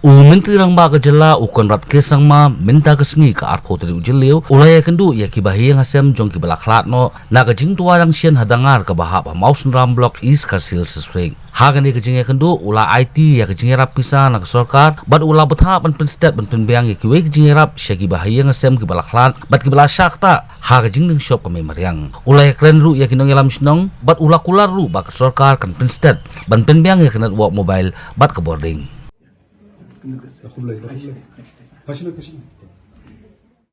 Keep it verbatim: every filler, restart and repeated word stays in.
U Myntri Rangbah ka jylla u Conrad K Sangma mynta ka sngi ka arphew tarik u Jylliew u la ïakynduh ïa ki bahaïing hasem jong ki ba la khlad noh na ka jingduwai rangshien ha Dangar kaba hap ha Mawsynram Block East Khasi Hills District. Ha kane ka jingïakynduh u la aiti ïa ka jingïarap pisa na ka sorkar bad u la bthah ban pynsted ban pynbiang ïa kiwei ki jingïarap sha ki bahaïing hasem ki ba la khlad bad ki ba la shah ktah ha ka jingdeng shop ka mei mariang. U la ïakren ruh ïa ki nongïalam shnong bad u la kular ruh ba ka sorkar kan pynsted ban pynbiang ïa ka network mobile bad ka bording.